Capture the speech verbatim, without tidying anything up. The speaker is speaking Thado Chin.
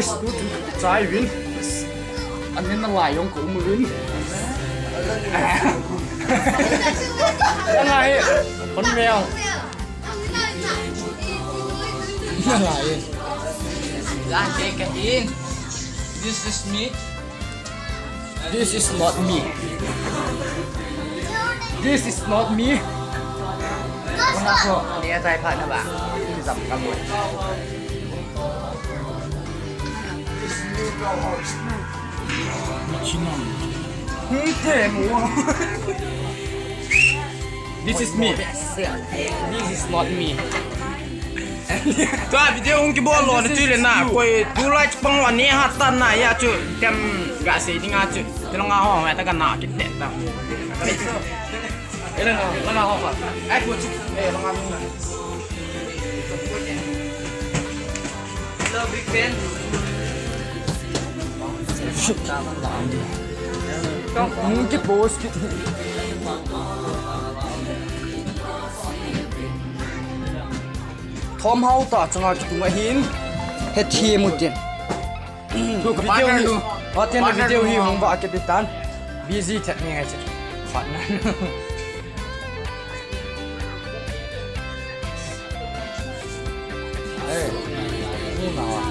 Tu tu chai vin. Anin na lai jong ko um vin. Anga hi. Kon meo. Na lai. This is me. This is not me. This is not me. Kona ko, ni a tai pha na ba. Ni zam kam. This is me. This is not me. Tua video hung kibol lou na chu le na, koi tulai chu pang lou ni ha ta na ya chu, tem ga sei ding a chu. Chu nga ho, ta ka na ki te ta. Ele na, na ho ka. Ai ko chu, eh, na. Hello, big fan. Hung kipost ki. Thom hau ta chunga kitung ahin. He thi mu tin. Tu ka video hi. Wa tin video hi hung ba ke pitan. Busy chat ni ngai che. Partner. Eh, ni na wa.